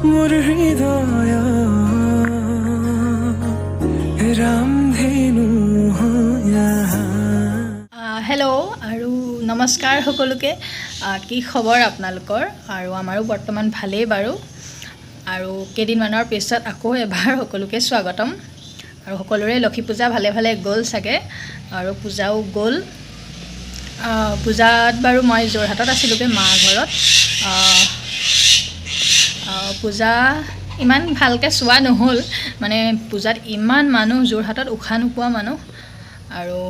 মোৰ হৃদয় ৰামধেনু হৈ। হেল্ল' আৰু নমস্কাৰ সকলোকে। কি খবৰ আপোনালোকৰ? আৰু আমাৰো বৰ্তমান ভালেই বাৰু। আৰু কেইদিনমানৰ পিছত আকৌ এবাৰ সকলোকে স্বাগতম। আৰু সকলোৰে লক্ষী পূজা ভালে ভালে গ'ল চাগে আৰু পূজাও গ'ল। পূজাত বাৰু মই যোৰহাটত আছিলোঁগৈ মা ঘৰত। আহ, আহ, পূজা ইমান ভালকৈ চোৱা নহ'ল। মানে পূজাত ইমান মানুহ, যোৰহাটত উশাহ নোপোৱা মানুহ। আৰু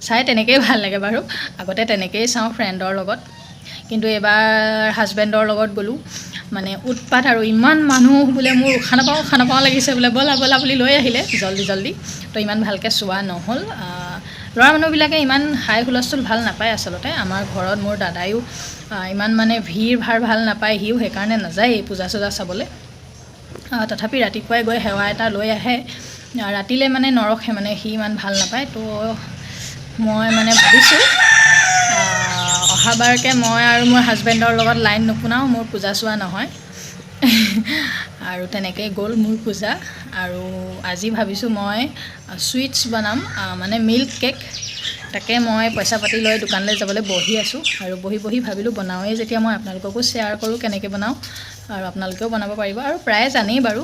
চাই তেনেকেই ভাল লাগে বাৰু, আগতে তেনেকেই চাওঁ ফ্ৰেণ্ডৰ লগত। কিন্তু এইবাৰ হাজবেণ্ডৰ লগত গ'লোঁ, মানে উৎপাত আৰু ইমান মানুহ, বোলে মোৰ উশাহ নাপাওঁ উশাহ নাপাওঁ লাগিছে বোলে, ব'লা ব'লা বুলি লৈ আহিলে জল্দি জল্দি। তো ইমান ভালকৈ চোৱা নহ'ল। ল'ৰা মানুহবিলাকে ইমান হাই হুলস্থুল ভাল নাপায় আচলতে। আমাৰ ঘৰত মোৰ দাদায়ো ইমান মানে ভিৰ ভাৰ ভাল নাপায়, সিও সেইকাৰণে নাযায় এই পূজা চূজা চাবলৈ। তথাপি ৰাতিপুৱাই গৈ সেৱা এটা লৈ আহে, ৰাতিলৈ মানে নৰখে, মানে সি ইমান ভাল নাপায়। তো মই মানে ভাবিছোঁ অহাবাৰকৈ মই আৰু মোৰ হাজবেণ্ডৰ লগত লাইন নুপুনাওঁ, মোৰ পূজা চোৱা নহয়। আৰু তেনেকেই গ'ল মোৰ পূজা। আৰু আজি ভাবিছোঁ মই চুইটছ বনাম, মানে মিল্ক কেক। তাকে মই পইচা পাতি লৈ দোকানলৈ যাবলৈ বহি আছোঁ। আৰু বহি বহি ভাবিলোঁ, বনাওঁৱেই যেতিয়া মই আপোনালোককো শ্বেয়াৰ কৰোঁ কেনেকৈ বনাওঁ আৰু আপোনালোকেও বনাব পাৰিব। আৰু প্ৰায়ে জানেই বাৰু।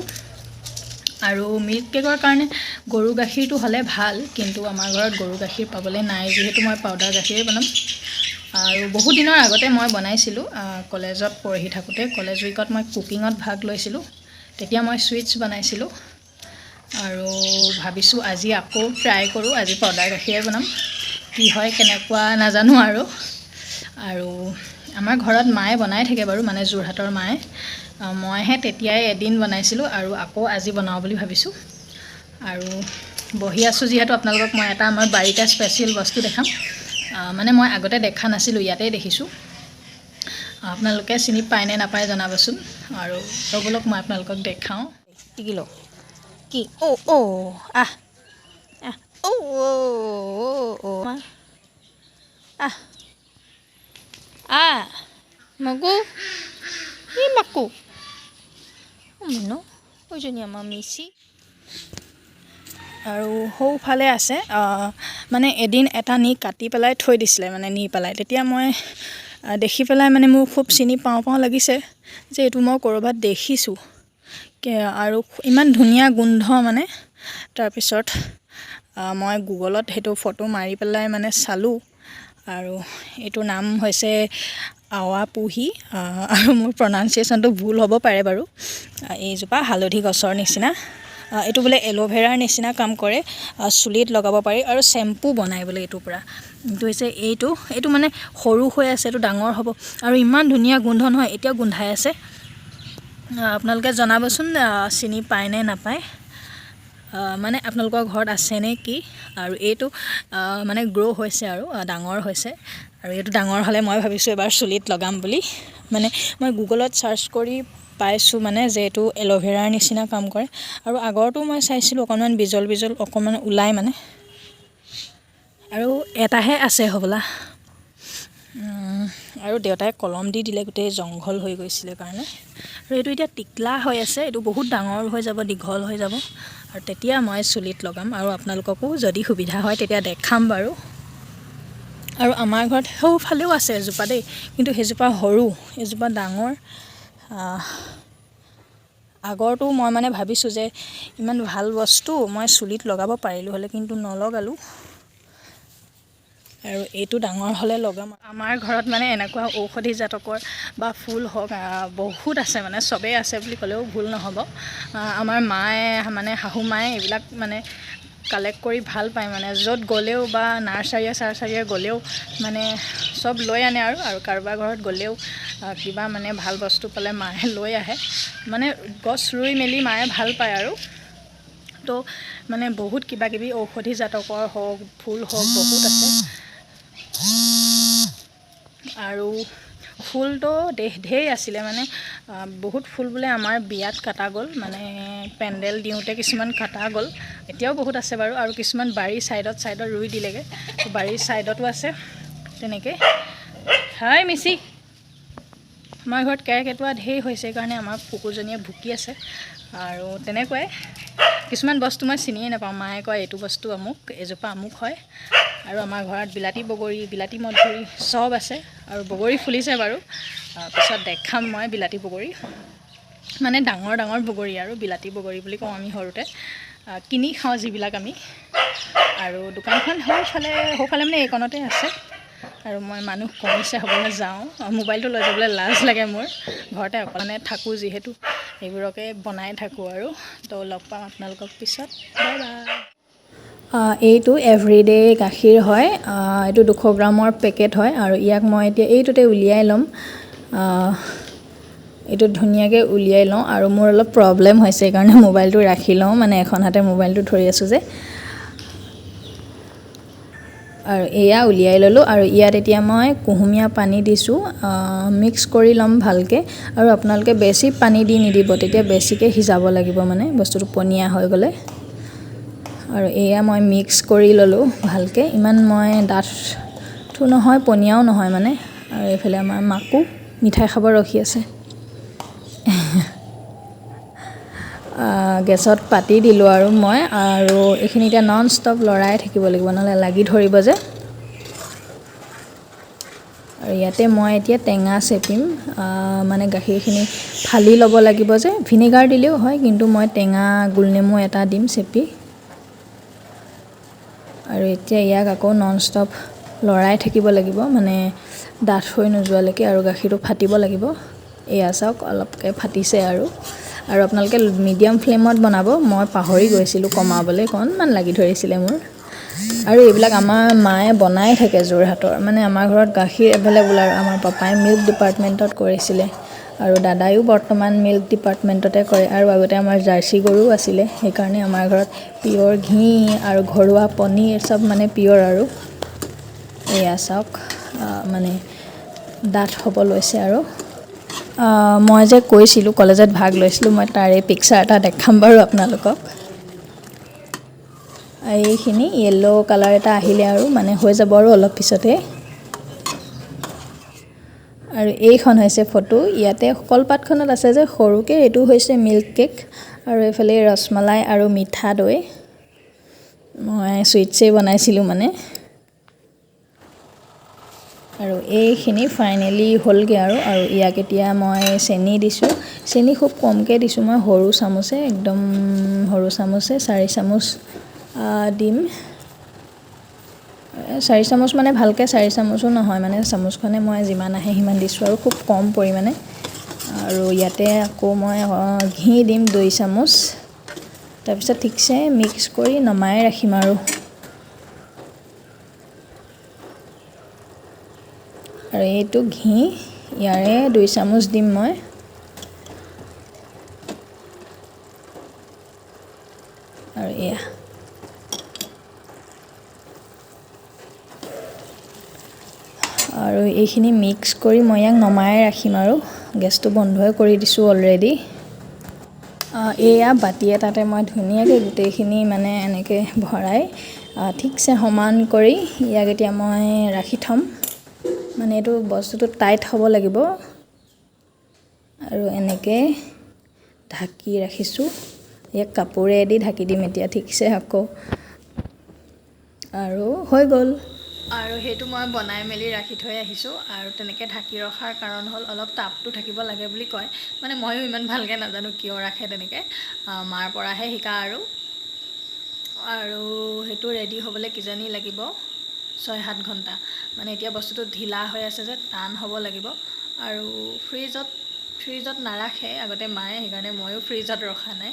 আৰু মিল্ক কেকৰ কাৰণে গৰু গাখীৰটো হ'লে ভাল, কিন্তু আমাৰ ঘৰত গৰু গাখীৰ পাবলৈ নাই যিহেতু মই পাউদাৰ গাখীৰেই বনাম। আৰু বহুত দিনৰ আগতে মই বনাইছিলোঁ, কলেজত পঢ়ি থাকোঁতে কলেজ উইকত মই কুকিঙত ভাগ লৈছিলোঁ, তেতিয়া মই চুইটছ বনাইছিলোঁ। আৰু ভাবিছোঁ আজি আকৌ ট্ৰাই কৰোঁ, আজি পাউদাৰ গাখীৰে বনাম। কি হয় কেনেকুৱা নাজানো আৰু। আৰু আমাৰ ঘৰত মায়ে বনাই থাকে বাৰু, মানে যোৰহাটৰ মায়ে। মইহে তেতিয়াই এদিন বনাইছিলোঁ আৰু আকৌ আজি বনাওঁ বুলি ভাবিছোঁ। আৰু বহি আছোঁ যিহেতু আপোনালোকক মই এটা আমাৰ বাৰীতে স্পেচিয়েল বস্তু দেখাম। মানে মই আগতে দেখা নাছিলোঁ, ইয়াতেই দেখিছোঁ। আপোনালোকে চিনি পায় নে নাপায় জনাবচোন। আৰু ৰ'বলক, মই আপোনালোকক দেখাওঁ। টিকিলো কি? অ' অ' আহ আহ অ' অ' অ' আহ আহ মাকু, ই মাকু মনো ওজনী আমাৰ মিচি। আৰু সৌফালে আছে, মানে এদিন এটা নি কাটি পেলাই থৈ দিছিলে, মানে নি পেলাই তেতিয়া মই দেখি পেলাই মানে মোৰ খুব চিনি পাওঁ পাওঁ লাগিছে যে এইটো মই ক'ৰবাত দেখিছোঁ আৰু ইমান ধুনীয়া গোন্ধ মানে। তাৰপিছত মই গুগলত সেইটো ফটো মাৰি পেলাই মানে চালোঁ আৰু এইটোৰ নাম হৈছে আৱাপুহি। আৰু মোৰ প্ৰনাউন্সিয়েশ্যনটো ভুল হ'ব পাৰে বাৰু। এইজোপা হালধি গছৰ নিচিনা। এইটো বোলে এল'ভেৰাৰ নিচিনা কাম কৰে, চুলিত লগাব পাৰি আৰু শ্বেম্পু বনাই বোলে এইটোৰ পৰা। এইটো হৈছে এইটো এইটো মানে সৰু হৈ আছে, এইটো ডাঙৰ হ'ব। আৰু ইমান ধুনীয়া গোন্ধ নহয়, এতিয়াও গোন্ধাই আছে। আপোনালোকে জনাবচোন চিনি পায় নে নাপায়, মানে আপোনালোকৰ ঘৰত আছেনে কি। আৰু এইটো মানে গ্ৰ' হৈছে আৰু ডাঙৰ হৈছে। আৰু এইটো ডাঙৰ হ'লে মই ভাবিছোঁ এবাৰ চুলিত লগাম বুলি। মানে মই গুগলত চাৰ্চ কৰি পাইছোঁ মানে যে এইটো এল'ভেৰাৰ নিচিনা কাম কৰে। আৰু আগৰটো মই চাইছিলোঁ, অকণমান বিজল বিজল অকণমান ওলাই মানে। আৰু এটাহে আছে হ'বলা। আৰু দেউতাই কলম দি দিলে গোটেই জংঘল হৈ গৈছিলে কাৰণে। আৰু এইটো এতিয়া টিকলা হৈ আছে, এইটো বহুত ডাঙৰ হৈ যাব, দীঘল হৈ যাব আৰু তেতিয়া মই চুলিত লগাম। আৰু আপোনালোককো যদি সুবিধা হয় তেতিয়া দেখাম বাৰু। আৰু আমাৰ ঘৰত সেইফালেও আছে এজোপা দেই, কিন্তু সেইজোপা সৰু, এইজোপা ডাঙৰ। আগৰটো মই মানে ভাবিছোঁ যে ইমান ভাল বস্তু মই চুলিত লগাব পাৰিলোঁ হ'লে, কিন্তু নলগালোঁ। আৰু এইটো ডাঙৰ হ'লে লগাম। আমাৰ ঘৰত মানে এনেকুৱা ঔষধি জাতকৰ বা ফুল হওক বহুত আছে, মানে চবেই আছে বুলি ক'লেও ভুল নহ'ব। আমাৰ মায়ে মানে শাহু মায়ে এইবিলাক মানে কালেক্ট কৰি ভাল পায়। মানে য'ত গ'লেও বা নাৰ্চাৰীয়ে চাৰ্চাৰীয়ে গ'লেও মানে চব লৈ আনে। আৰু কাৰোবাৰ ঘৰত গ'লেও কিবা মানে ভাল বস্তু পালে মায়ে লৈ আহে। মানে গছ ৰুই মেলি মায়ে ভাল পায়। আৰু তো মানে বহুত কিবা কিবি ঔষধি জাতকৰ হওক, ফুল হওক, বহুত আছে। আৰু ফুলটো ঢেৰ আছিলে, মানে বহুত ফুল বোলে আমাৰ বিয়াত কটা গ'ল, মানে পেণ্ডেল দিওঁতে কিছুমান কটা গ'ল। এতিয়াও বহুত আছে বাৰু। আৰু কিছুমান বাৰীৰ ছাইডত ছাইডত ৰুই দিলেগৈ, বাৰীৰ ছাইডতো আছে তেনেকৈ। হাই মিচি। আমাৰ ঘৰত কেৰ্কেটুৱা ঢেৰ হৈছে, সেইকাৰণে আমাৰ কুকুৰজনীয়ে ভুকি আছে। আৰু তেনেকুৱাই কিছুমান বস্তু মই চিনিয়ে নাপাওঁ, মায়ে কয় এইটো বস্তু আমুক, এজোপা আমুক হয়। আৰু আমাৰ ঘৰত বিলাতী বগৰী, বিলাতী মধুৰি চব আছে। আৰু বগৰী ফুলিছে বাৰু, পিছত দেখাম মই বিলাতী বগৰী, মানে ডাঙৰ ডাঙৰ বগৰী আৰু বিলাতী বগৰী বুলি কওঁ আমি সৰুতে, কিনি খাওঁ যিবিলাক আমি। আৰু দোকানখন সৌফালে মানে এইকণতে আছে। আৰু মই মানুহ কমিছে হ'বলৈ যাওঁ, মোবাইলটো লৈ যাবলৈ লাজ লাগে মোৰ, ঘৰতে অকলে থাকোঁ যিহেতু, এইবোৰকে বনাই থাকোঁ আৰু। তো লগ পাম আপোনালোকক পিছত, বাই বাই। এইটো এভৰিডে গাখীৰ হয়, এইটো 200 গ্ৰামৰ পেকেট হয়। আৰু ইয়াক মই এতিয়া এইটোতে উলিয়াই ল'ম, এইটো ধুনীয়াকৈ উলিয়াই লওঁ। আৰু মোৰ অলপ প্ৰব্লেম হৈছে, সেইকাৰণে মোবাইলটো ৰাখি লওঁ, মানে এখন হাতে মোবাইলটো ধৰি আছোঁ যে। আৰু এয়া উলিয়াই ল'লোঁ। আৰু ইয়াত এতিয়া মই কুহুমীয়া পানী দিছোঁ, মিক্স কৰি ল'ম ভালকৈ। আৰু আপোনালোকে বেছি পানী দি নিদিব, তেতিয়া বেছিকৈ সিজাব লাগিব, মানে বস্তুটো পনীয়া হৈ গ'লে। আৰু এয়া মই মিক্স কৰি ল'লোঁ ভালকৈ, ইমান মই ডাঠো নহয় পনীয়াও নহয় মানে। আৰু এইফালে আমাৰ মাকো মিঠাই খাব ৰখি আছে। গেছত পাতি দিলোঁ আৰু মই। আৰু এইখিনি এতিয়া নন ষ্টপ লৰাই থাকিব লাগিব, নহ'লে লাগি ধৰিব যে। আৰু ইয়াতে মই এতিয়া টেঙা চেপিম, মানে গাখীৰখিনি ফালি ল'ব লাগিব যে, ভিনেগাৰ দিলেও হয়, কিন্তু মই টেঙা গোলনেমু এটা দিম চেপি। আৰু এতিয়া ইয়াক আকৌ নন ষ্টপ লৰাই থাকিব লাগিব, মানে ডাঠ হৈ নোযোৱালৈকে। আৰু গাখীৰটো ফাটিব লাগিব। এয়া চাওক অলপকৈ ফাটিছে। আৰু আৰু আপোনালোকে মিডিয়াম ফ্লেমত বনাব, মই পাহৰি গৈছিলোঁ কমাবলৈ, অকণমান লাগি ধৰিছিলে মোৰ। আৰু এইবিলাক আমাৰ মায়ে বনাই থাকে যোৰহাটৰ, মানে আমাৰ ঘৰত গাখীৰ এভেইলেবল। আৰু আমাৰ পাপাই মিল্ক ডিপাৰ্টমেণ্টত কৰিছিলে, আৰু দাদায়ো বৰ্তমান মিল্ক ডিপাৰ্টমেণ্টতে কৰে। আৰু আগতে আমাৰ জাৰ্চি গৰুও আছিলে, সেইকাৰণে আমাৰ ঘৰত পিয়'ৰ ঘি আৰু ঘৰুৱা পনীৰ চব মানে পিয়'ৰ। আৰু এয়া চাওক, মানে ডাঠ হ'ব লৈছে। আৰু মই যে কৈছিলোঁ কলেজত ভাগ লৈছিলোঁ, মই তাৰে পিকচাৰ এটা দেখাম বাৰু আপোনালোকক। এইখিনি য়েল্ল' কালাৰ এটা আহিলে আৰু মানে হৈ যাব আৰু অলপ পিছতে। আৰু এইখন হৈছে ফটো, ইয়াতে কলপাতখনত আছে যে সৰুকৈ, এইটো হৈছে মিল্ক কেক। আৰু এইফালে ৰসমলাই আৰু মিঠা দৈ, মই চুইটছেই বনাইছিলোঁ মানে। আৰু এইখিনি ফাইনেলি হ'লগৈ আৰু। আৰু ইয়াক এতিয়া মই চেনি দিছোঁ, চেনি খুব কমকৈ দিছোঁ মই, সৰু চামুচে, একদম সৰু চামুচে 4 চামুচ দিম। 4 চামুচ মানে ভালকৈ 4 চামুচো নহয়, মানে চামুচখনে মই যিমান আহে সিমান দিছোঁ আৰু, খুব কম পৰিমাণে। আৰু ইয়াতে আকৌ মই ঘি দিম 2 চামুচ। তাৰপিছত ঠিকছে মিক্স কৰি নমাই ৰাখিম আৰু। আৰু এইটো ঘি, ইয়াৰে 2 চামুচ দিম মই। আৰু এয়া আৰু এইখিনি মিক্স কৰি মই ইয়াক নমাই ৰাখিম আৰু। গেছটো বন্ধই কৰি দিছোঁ অলৰেডি। এয়া বাতি এটাতে মই ধুনীয়াকৈ গোটেইখিনি মানে এনেকৈ ভৰাই ঠিকছে সমান কৰি ইয়াক এতিয়া মই ৰাখি থ'ম। মানে এইটো বস্তুটো টাইট হ'ব লাগিব। আৰু এনেকৈ ঢাকি ৰাখিছোঁ, ইয়াক কাপোৰেদি ঢাকি দিম এতিয়া ঠিকছে আকৌ। আৰু হৈ গ'ল। আৰু সেইটো মই বনাই মেলি ৰাখি থৈ আহিছোঁ। আৰু তেনেকৈ ঢাকি ৰখাৰ কাৰণ হ'ল অলপ তাপটো থাকিব লাগে বুলি কয়, মানে ময়ো ইমান ভালকৈ নাজানো কিয় ৰাখে তেনেকৈ, মাৰ পৰাহে শিকা। আৰু আৰু সেইটো ৰেডি হ'বলৈ কিজানি লাগিব 6-7 ঘণ্টা, মানে এতিয়া বস্তুটো ঢিলা হৈ আছে যে, টান হ'ব লাগিব। আৰু ফ্ৰিজত নাৰাখে আগতে মায়ে, সেইকাৰণে ময়ো ফ্ৰিজত ৰখা নাই।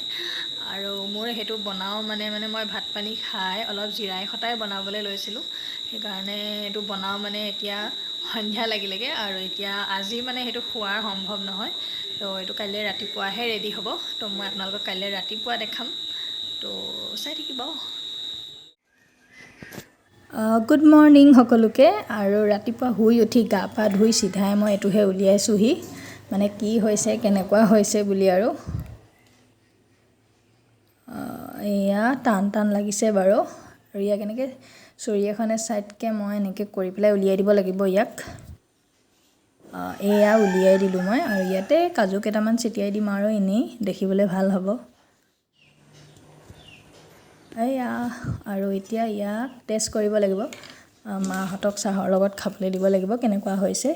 আৰু মোৰ সেইটো বনাওঁ মানে, মানে মই ভাত পানী খাই অলপ জিৰাই খটাই বনাবলৈ লৈছিলোঁ, সেইকাৰণে এইটো বনাওঁ মানে এতিয়া সন্ধিয়া লাগিলেগৈ। আৰু এতিয়া আজি মানে সেইটো খোৱাৰ সম্ভৱ নহয়, তো এইটো কাইলৈ ৰাতিপুৱাহে ৰেডি হ'ব। তো মই আপোনালোকক কাইলৈ ৰাতিপুৱা দেখাম, তো চাই থাকিব। গুড মৰ্ণিং সকলোকে। আৰু ৰাতিপুৱা শুই উঠি গা পা ধুই চিধাই মই এইটোহে উলিয়াইছোঁহি, মানে কি হৈছে কেনেকুৱা হৈছে বুলি। আৰু এয়া টান টান লাগিছে বাৰু। আৰু ইয়াক এনেকৈ চৰি এখনে ছাইডকৈ মই এনেকৈ কৰি পেলাই উলিয়াই দিব লাগিব ইয়াক। এয়া উলিয়াই দিলোঁ মই। আৰু ইয়াতে কাজু কেইটামান ছটিয়াই দিম আৰু এনেই দেখিবলৈ ভাল হ'ব। এয়া আৰু এতিয়া ইয়াক টেষ্ট কৰিব লাগিব, মাহঁতক চাহৰ লগত খাবলৈ দিব লাগিব কেনেকুৱা হৈছে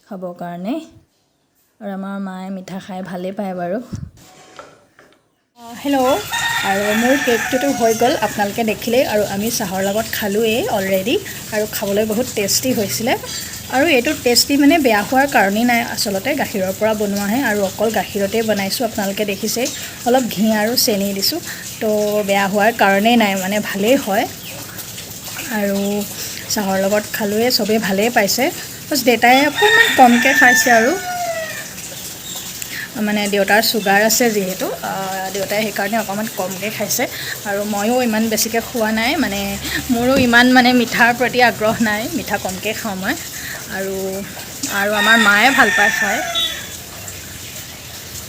খাবৰ কাৰণে। আৰু আমাৰ মায়ে মিঠা খাই ভালেই পায় বাৰু। হেল্ল', আৰু মোৰ কেকটোতো হৈ গ'ল, আপোনালোকে দেখিলেই। আৰু আমি চাহৰ লগত খালোঁৱেই অলৰেডি, আৰু খাবলৈ বহুত টেষ্টি হৈছিলে। আৰু এইটো টেষ্টি মানে বেয়া হোৱাৰ কাৰণেই নাই, আচলতে গাখীৰৰ পৰা বনোৱাহে, আৰু অকল গাখীৰতেই বনাইছোঁ, আপোনালোকে দেখিছেই। অলপ ঘি আৰু চেনি দিছোঁ, তো বেয়া হোৱাৰ কাৰণেই নাই, মানে ভালেই হয়। আৰু চাহৰ লগত খালোঁৱেই, চবেই ভালেই পাইছে। বাছ দেউতাই অকণমান কমকৈ খাইছে আৰু, মানে দেউতাৰ চুগাৰ আছে যিহেতু, দেউতাই সেইকাৰণে অকণমান কমকৈ খাইছে। আৰু ময়ো ইমান বেছিকৈ খোৱা নাই, মানে মোৰো ইমান মানে মিঠাৰ প্ৰতি আগ্ৰহ নাই, মিঠা কমকৈ খাওঁ মই। আৰু আৰু আমাৰ মায়ে ভাল পায় খাই।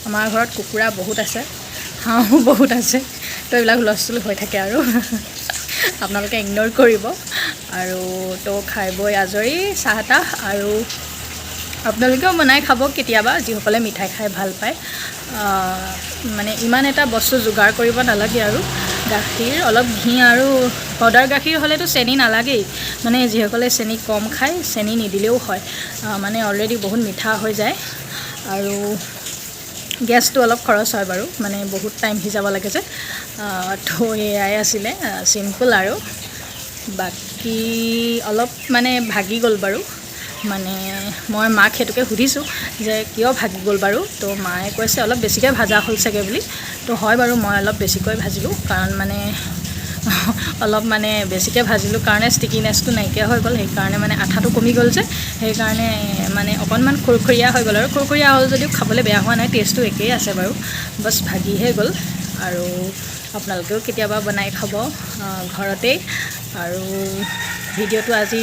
আমাৰ ঘৰত কুকুৰা বহুত আছে, হাঁহো বহুত আছে, তো এইবিলাক হুলস্থুল হৈ থাকে আৰু আপোনালোকে ইগন'ৰ কৰিব। আৰু তো খাই বৈ আজৰি চাহ তাহ, আৰু আপোনালোকেও বনাই খাব কেতিয়াবা, যিসকলে মিঠাই খাই ভাল পায়। মানে ইমান এটা বস্তু যোগাৰ কৰিব নালাগে আৰু, গাখীৰ অলপ ঘি আৰু পাউদাৰ গাখীৰ হ'লেতো চেনি নালাগেই, মানে যিসকলে চেনি কম খায় চেনি নিদিলেও হয়, মানে অলৰেডি বহুত মিঠা হৈ যায়। আৰু গেছটো অলপ খৰচ হয় বাৰু, মানে বহুত টাইম সিজাব লাগে যে। তো এয়াই আছিলে চিম্পল। আৰু বাকী অলপ মানে ভাগি গ'ল বাৰু, মানে মই মাক সেইটোকে সুধিছোঁ যে কিয় ভাগি গ'ল বাৰু, তো মায়ে কৈছে অলপ বেছিকৈ ভাজা হ'ল চাগে বুলি। তো হয় বাৰু, মই অলপ বেছিকৈ ভাজিলোঁ, কাৰণ মানে অলপ মানে বেছিকৈ ভাজিলোঁ কাৰণে ষ্টিকিনেছটো নাইকিয়া হৈ গ'ল, সেইকাৰণে মানে আঠাটো কমি গ'ল যে, সেইকাৰণে মানে অকণমান খুৰখুৰীয়া হৈ গ'ল। আৰু খুৰখুৰীয়া হ'ল যদিও খাবলৈ বেয়া হোৱা নাই, টেষ্টটো একেই আছে বাৰু, বছ ভাগিহে গ'ল। আৰু আপোনালোকেও কেতিয়াবা বনাই খাব ঘৰতেই। আৰু ভিডিঅ'টো আজি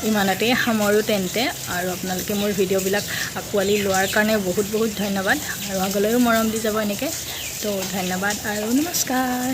ইমানতেই সামৰোঁ তেন্তে। আৰু আপোনালোকে মোৰ ভিডিঅ'বিলাক আঁকোৱালি লোৱাৰ কাৰণে বহুত বহুত ধন্যবাদ, আৰু আগলৈও মৰম দি যাব এনেকৈ। তো ধন্যবাদ আৰু নমস্কাৰ।